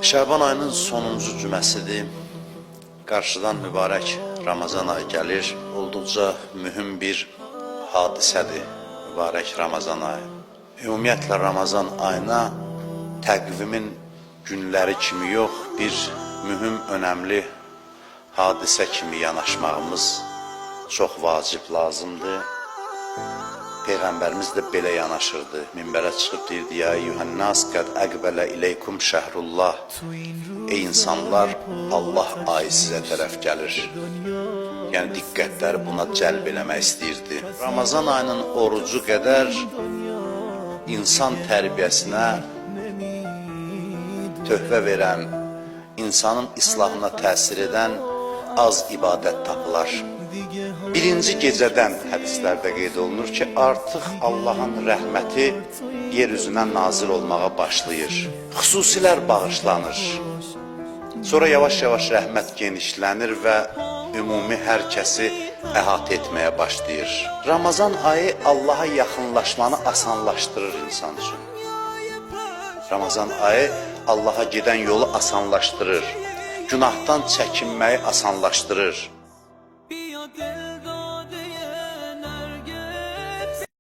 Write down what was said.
Şaban ayının sonuncu cüməsidir. Qarşıdan mübarək Ramazan ayı gəlir. Olduqca mühüm bir hadisədir mübarək Ramazan ayı. Ümumiyyətlə Ramazan ayına təqvimin günləri kimi yox, bir mühüm, önəmli hadisə kimi yanaşmağımız çox vacib lazımdır. Peyğəmbərimiz də belə yanaşırdı. Minbərə çıxıb deyirdi: "Ya eyyuhənnas, qəd əqbələ ileykum şəhrullah." Ey insanlar, Allah ayı sizə tərəf gəlir. Yəni diqqətləri buna cəlb eləmək istəyirdi. Ramazan ayının orucu qədər insan tərbiyəsinə töhfə verən, insanın islahına təsir edən az ibadət tapılar. Birinci gecədən hədislərdə qeyd olunur ki, artıq Allahın rəhməti yer üzünə nazil olmağa başlayır. Xüsusilər bağışlanır. Sonra yavaş-yavaş rəhmət genişlənir və ümumi hər kəsi əhatə etməyə başlayır. Ramazan ayı Allaha yaxınlaşmanı asanlaşdırır insan üçün. Ramazan ayı Allaha gedən yolu asanlaşdırır. Günahdan çəkinməyi asanlaşdırır.